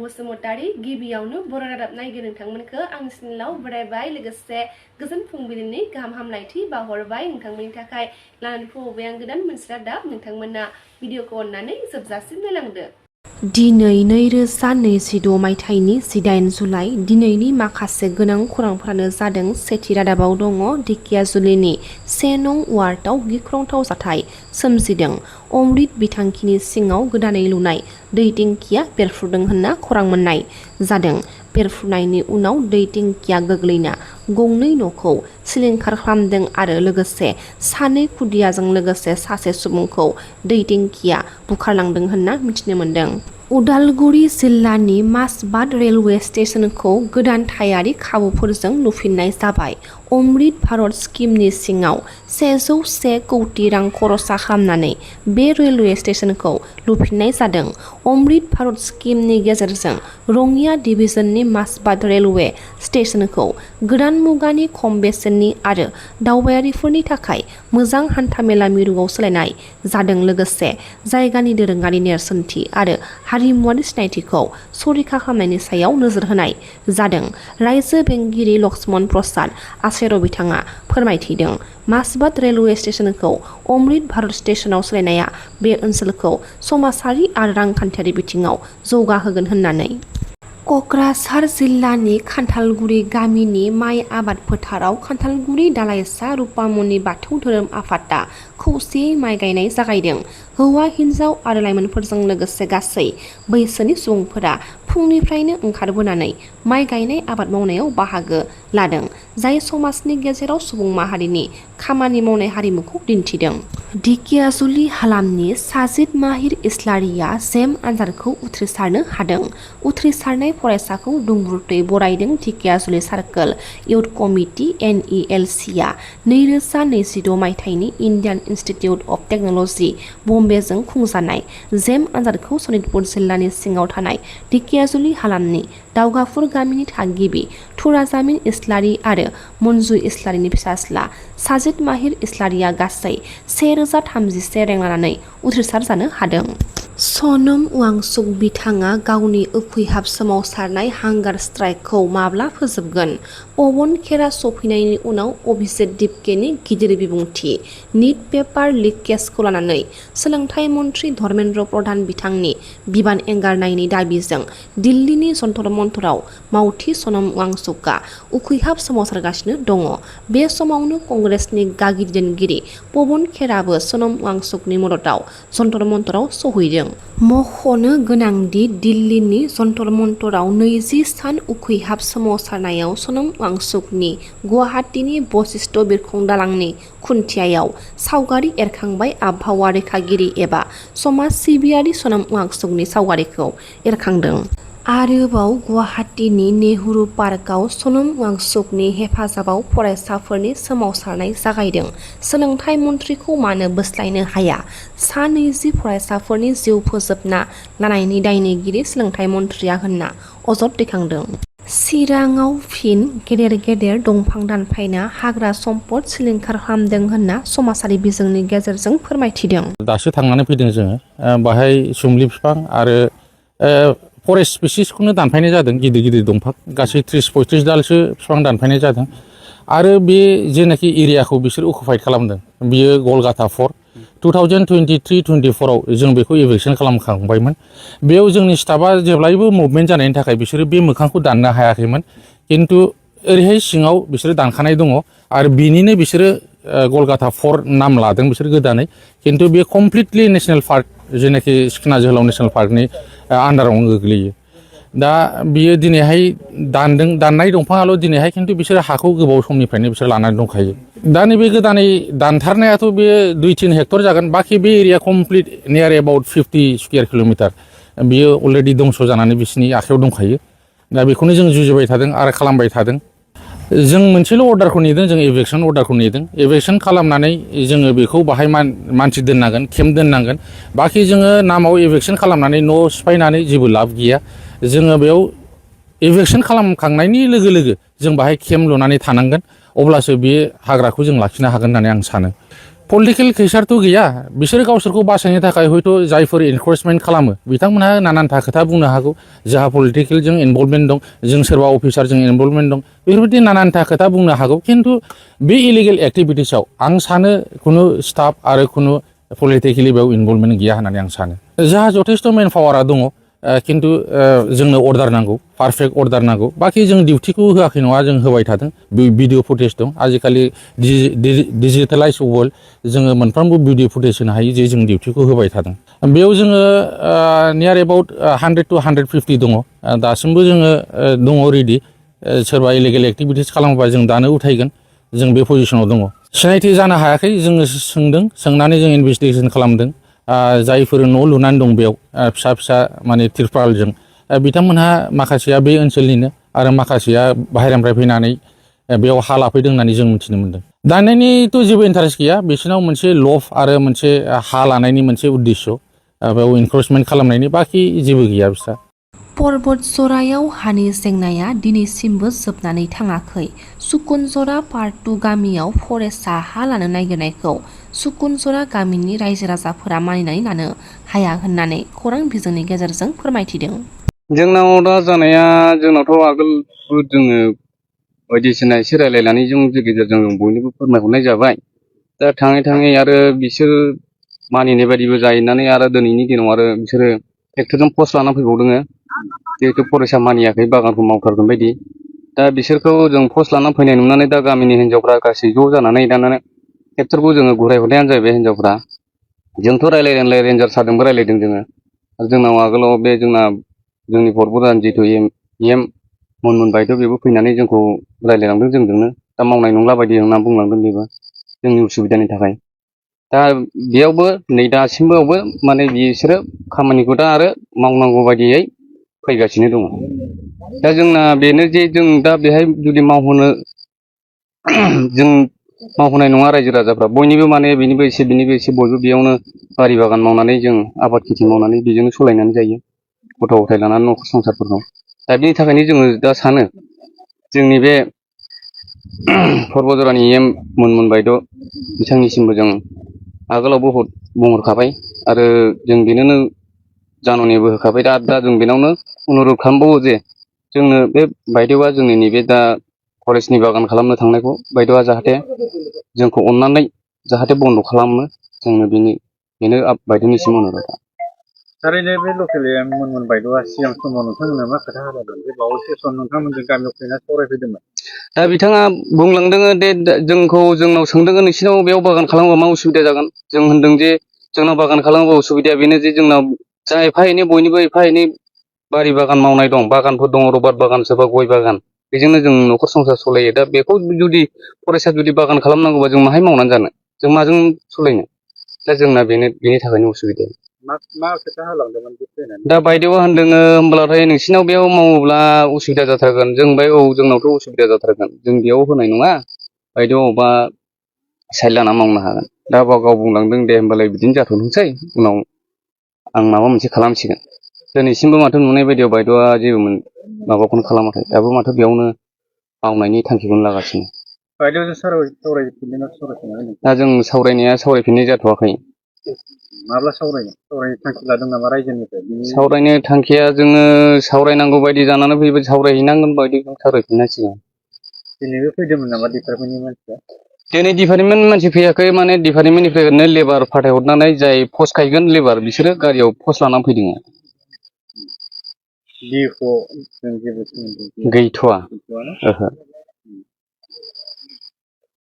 SmainaoBasumatari गिबियावनो बर' रादाब नायगिरि नोंथांमोनखौ आंनि चेनेलाव बरायबाय लोगोसे गोजोन फुंबिलिनि गाहाम हामलायथि बावहरबाय नोंथांमोननि थाखाय लानानै फैबाय आं गोदान मोनसे रादाब नोंथांमोना भिडिअखौ अननानै जोबजासिम नायलांदो। दिनै 2026 मायथाइनि 18 जुलाइ दिनैनि माखासे गोनां खौरांफोरानो जादों। सेथि रादाबाव दङ ढेकियाजुलिनि 1 नं वार्डआव गिख्रंथाव जाथाय सोमजिदों। अमृत बिथांखिनि सिङाव गोदानै लुनाय दै टेंकिया बेरफ्रुदों होनना खौरां मोननाय जादों। बेरफ्रुनायनि उनाव दै टेंकिया गोग्लैना गंनै न'खौ सिलिंखार खालामदों आरो लोगोसे सानै खुदियाजों लोगोसे सासे सुबुंखौ दै टेंकिया बुखारलांदों होनना मिथिनो मोन्दों। उदालगुरि जिल्लानि मासबाद रेलवे स्टेशनखौ गोदान थायारि खाबुफोरजों लुफिननाय जाबाय। अमृत भारत स्किमनि सिङाव 101 कौटि रां खरसा खालामनानै बे रेलवे स्टेशनखौ लुफिननाय जादों। अमृत भारत स्किमनि गेजेरजों रङिया डिभिजननि मासबाद रेलवे स्टेशनखौ गोदान मुगानि खम बेसेननि आरो दावबायारिफोरनि थाखाय मोजां हान्थामेला मिरुआव सोलायनाय जादों। लोगोसे जायगानि दोरोङारि नेरसोनथि आरो हारिमुवारि सिनायथिखौ संरैखा खालामनायनि सायाव नोजोर होनाय जादों। रायजो बेंगिरि लक्ष्मण प्रसाद आसेर बिथाङा फोरमायथिदों। मासबाद रेलवे स्टेशनखौ अमृत भारत स्टेशनाव सोलायनाया बे ओनसोलखौ समाजारि आरो रांखान्थियारि बिथिङाव जौगाहोगोन होननानै। कक्राझार जिल्लानि खान्थालगुरि गामिनि माइ आबाद फोथाराव खान्थालगुरि दालाइसा रुपामनि बाथौ धोरोम आफादा खौसेयै माइ गायनाय जागायदों। हौवा हिन्जाव आरो लाइमोनफोरजों लोगोसे गासै बैसोनि सुबुंफोरा फुंनिफ्रायनो ओंखारबोनानै माइ गायनाय आबाद मावनायाव बाहागो लादों। जाय समाजनि गेजेराव सुबुं माहारिनि खामानि मावनाय हारिमुखौ दिन्थिदों। ढेकियाजुलि हालामनि साजिद माहिर इस्लारिया जेम आनजादखौ उथ्रिसारनो हादों। उथ्रिसारनाय फरायसाखौ दुंब्रुदै बरायदों। ढेकियाजुलि सार्कोल इउथ कमिटि NELC-आ 2026 मायथाइनि इण्डियान इन्स्टिटिउट अफ टेक्न'लजि बम्बेजों खुंजानाय जेम आनजादखौ सनितपुर जिल्लानि सिङाव थानाय ढेकियाजुलि हालामनि दावगाफुर गामिनि थागिबि थुराजामिन इस्लारि आरो मन्जु इस्लारिनि फिसाज्ला साजिद माहिर इस्लारिया गासै 1031 रेंक लानानै उथ्रिसार जानो हादों। सनम वांचुक बिथाङा गावनि उखैहाब सोमावसारनाय हांगार स्ट्राइकखौ माब्ला फोजोबगोन? पवन खेरा सफैनायनि उनाव अभिजित दिपकेनि गिदिर बिबुंथि। निट पेपार लिक केसखौ लानानै सोलोंथाइ मन्थ्रि धर्मेन्द्र प्रधान बिथांनि बिबान एंगारनायनि दाबिजों दिल्लीनि जन्तर मन्तराव मावथि सनम वांचुकआ उखैहाब सोमावसारगासिनो दङ। बे समावनो कंग्रेसनि गागि दैदेनगिरि पवन खेराबो सनम वांचुकनि मददाव जन्तर मन्तराव सहैदों। मख'नो गोनांदि दिल्लीनि जन्तर मन्तराव 20 सान उखैहाब सोमावसारनायाव सनम वांचुकनि गुवाहाटीनि बशिष्ट बिरखं दालांनि खुन्थियायाव सावगारि एरखांबाय। आबहावा रैखागिरि एबा समाज सिबियारि सनम वांचुकनि सावगारिखौ एरखांदों। आरोबाव गुवाहाटीनि नेहरू पार्कआव सनम वांचुकनि हेफाजाबाव फरायसाफोरनि सोमावसारनाय जागायदों। सोलोंथाइ मन्थ्रिखौ मानो बोस्लायनो हाया? सा 20 फरायसाफोरनि जिउ फोजोबना लानायनि दायनिगिरि सोलोंथाइ मन्थ्रिया होनना अजद दैखांदों। चिराङाव फिन गेदेर गेदेर दंफां दानफायना हाग्रा सम्पद सिलिंखार खालामदों होनना समाजारि बिजोंनि गेजेरजों फोरमायथिदों। दासो थांनानै फैदों जोङो बाहाय सुमलि बिफां आरो फरेस्ट स्पिसिसखौनो दानफायनाय जादों। गिदिर गिदिर दंफां गासै 30-35 दालसो बिफां दानफायनाय जादों। आरो बे जेनाखि एरियाखौ बिसोर अकुपाइड खालामदों बियो गलगाथा 4 2023-24आव जों बेखौ इभेक्सन खालामखांबायमोन। बेयाव जोंनि स्टाफआ जेब्लायबो मुभमेन्ट जानायनि थाखाय बिसोरो बे मोखांखौ दाननो हायाखैमोन। खिन्थु ओरैहाय सिङाव बिसोरो दानखानाय दङ आरो बिनिनो बिसोरो गलगाथा 4 नाम लादों बिसोर गोदानै। खिन्थु बे कमप्लिटलि नेसनेल पार्क जेनाखि सिखोना जोहोलाव नेसनेल पार्कनि आन्डारावनो गोग्लैयो। दा बियो दिनैहाय दाननाय दंफाङाल' दिनैहाय, खिन्थु बिसोर हाखौ गोबाव समनिफ्रायनो बिसोर लानानै दंखायो। दा नैबे गोदानै दानथारनायाथ' बे 2-3 हेक्टर जागोन। बाखि बे area complete near about 50 square kilometre बियो अलरेडि दंस' जानानै बिसिनि आखायाव दंखायो। दा बेखौनो जों जुजिबाय थादों आरो खालामबाय थादों। जों मोनसेल' अर्डारखौ नेदों, जों इभेक्सन अर्डारखौ नेदों। इभेक्सन खालामनानै जोङो बेखौ बाहाय मानसि दोननांगोन, केम्प दोननांगोन। बाखि जोङो नामाव इभेक्सन खालामनानै न' सिफायनानै जेबो लाब गैया। जोङो बेयाव इभेक्सन खालामखांनायनि लोगो लोगो जों बाहाय केम्प लुनानै थानांगोन। अब्लासो बे हाग्राखौ जों लाखिनो हागोन होननानै आं सानो। पलिटिकेल केसारथ' गैया बिसोर गावसोरखौ बासायनो थाखाय हयथ' जायफोर एनकरेजमेन्ट खालामो बिथांमोनहा नानानथा खोथा बुंनो हागौ जोंहा पलिटिकेलजों इनभल्भमेन्ट दं जों सोरबा अफिसारजों इनभल्भमेन्ट दं बेफोरबायदि नानानथा खोथा बुंनो हागौ खिन्थु बे इलिगेल एक्टिभिटिसाव आं सानो खुनु स्टाफ आरो खुनु पलिटिकेलि बेयाव इनभल्भमेन्ट गैया होननानै आं सानो जोंहा जथेस्थ' मेन पावारा दङ खिन्थु जोंनो अर्डार नांगौ पारफेक्ट अर्डार नांगौ बाखि जों डिउटिखौ होआखै नङा जों होबाय थादों भिडिअ फुटेज दं आजिखालि डिजिटेलाइज वर्ल्ड जोङो मोनफ्रोमबो भिडिअ फुटेज होनो हायो जे जों डिउटिखौ होबाय थादों बेयाव जोङो नियार एबाउट 100 to 150 दङ दासिमबो जोङो दङ रेडि सोरबा इलिगेल एक्टिभिटिस खालामोबा जों दानो उथायगोन जों बे पजिसनाव दङ सिनायथि जानो हायाखै जोङो सोंदों सोंनानै जों इनभेस्टिगेसन खालामदों जायफोर न' लुनानै दं बेयाव फिसा फिसा माने तिरपालजों बिथांमोनहा माखासेया बे ओनसोलनिनो आरो माखासेया बाहेरानिफ्राय फैनानै बेयाव हा लाफैदों होननानै जों मिथिनो मोनदों दानायनिथ' जेबो इन्टारेस्ट गैया बिसोरनाव मोनसे लभ आरो मोनसे हा लानायनि मोनसे उद्देश्य बेयाव इनक्रोचमेन्ट खालामनायनि बाखि जेबो गैया बिस्रा पर्बतजरायाव हानि जेंनाया दिनैसिमबो जोबनानै थाङाखै सुकुनजरा पार्ट 2 गामियाव फरेस्टआ हा लानो नागिरनायखौ सुकुनजरा गामिनि रायजो राजाफोरा मानिनानै लानो हाया होननानै खौरां बिजोंनि गेजेरजों फोरमायथिदों जोंनाव दा जानाया जोंनावथ' आगोलबो जोङो बायदिसिना एसे रायलायनानै जों गेजेरजों बयनोबो फोरमायहरनाय जाबाय दा थाङै थाङै आरो बिसोर मानिनाय बायदिबो जाहैनानै आरो दिनैनि दिनाव आरो बिसोरो ट्रेक्टरजों पस्ट लाना फैबावदों जिहेतु फरेस्टआ मानियाखै बागानखौ मावथारगोन बायदि दा बिसोरखौ जों पस्ट लाना फैनाय नुनानै दा गामिनि हिन्जावफ्रा गासै ज' जानानै दाना ट्रेक्टरखौ जोङो घुरायहरनायानो जाहैबाय हिन्जावफ्रा जोंथ' रायलायदों रेन्जार सारजोंबो रायलायदों जोङो जोंनाव आगोलाव बे जोंनि बरबदान जिथु एम मोनमोन बायद' बेबो फैनानै जोंखौ रायलायलांदों जोंजोंनो दा मावनाय नंला बायदि होनना बुंलांदों बेबो जोंनि उसुबिदानि थाखाय दा बेयावबो नै दासिमबोआवबो माने बिसोरो खामानिखौ दा आरो मावनांगौ बायदियै फैगासिनो दङ दा जोंना बेनो जे जों दा बेहाय जुदि मावहोनो जों मावहोनाय नङा रायजो राजाफ्रा बयनिबो माने बिनिबो एसे बयबो बेयावनो बारि बागान मावनानै जों आबाद खेथि मावनानै बेजोंनो सलायनानै जायो गथ' गथाय लानानै न'खर संसारफोरखौ दा बिनि थाखायनो जोङो दा सानो जोंनि बे पर्बतजरानि एम मोनमोन बायद' बिथांनिसिमबो जों आगोलावबो बुंहरखाबाय आरो जों बेनोनो जान'निबो होखाबाय दा जों बेनावनो अनुरद खालामबावो जे जोंनो बे बायद'आ जोंनि नैबे दा फरेस्टनि बागान खालामनो थांनायखौ बायद'आ जाहाथे जोंखौ अननानै जाहाथे बन्द' खालामो जोंनो बेनो बायद'निसिम अनुरद थारैनो बे लकेल मोनमोन बायद'आ सिगां समाव नोंथांमोना मा खोथा होलांदों बे बावैसो सम नोंथांमोनजों गामियाव फैना सावरायफैदोंमोन दा बिथाङा बुंलांदों दे जोंनाव सोंदों नोंसिनाव बेयाव बागान खालामोबा मा उसुबिदा जागोन जों होनदों जे जोंनाव बागान खालामोबा उसुबिदाया बेनो जे जोंनाव जा एफा एनै बयनिबो एफा एनै बारि बागान मावनाय दं बागानफोर दङ रबार बागान सोरबा गय बागान बेजोंनो जों न'खर संसार सलायो दा बेखौ जुदि फरेस्टआ जुदि बागान खालामनांगौबा जों माहाय मावनानै जानो जों माजों सलायनो दा जोंना बेनि थाखायनो उसुबिदा मा खोथा होलांदोंमोन बे फैनानै दा बायदेवा होनदों होमब्लाथाय नोंसिनाव बेयाव मावोब्ला उसुबिदा जाथारगोन जों औ जोंनावथ' उसुबिदा जाथारगोन जों बेयाव होनाय नङा बायदेव अबेबा साइड लाना मावनो हागोन दा गाव बुंलांदों दे होमबालाय बिदिनो जाथ'थोंसै उनाव आं माबा मोनसे खालामसिगोन दिनैसिमबो माथो नुनाय बायदियाव बायद'आ जेबो माबाखौनो खालामाखै दाबो माथो बेयावनो मावनायनि थांखिखौनो लागासिनो बायद'जों सावरायफिनदों दा जों सावरायफिननाय जाथ'वाखै माब्ला सावरायनो थांखि लादों नामा रायजोनिफ्राय सावरायनो थांखिया जोङो सावरायनांगौ बायदि जानानै फैबाय सावरायहैनांगोन बायदि सावरायफिननांसिगोन दिनैबो फैदोंमोन नामा डिपार्टमेन्टनि मानसिया दिनै डिपार्टमेन्ट मानसि फैयाखै माने डिपार्टमेन्टनिफ्राय ओरैनो लेबार फाथायहरनानै जाय पस्ट गायगोन लेबार बिसोरो गारियाव पस्ट लानानै फैदों डिअ' जों जेबो सोमोन्दो गैथ'वा गैथ'वा ना ओहो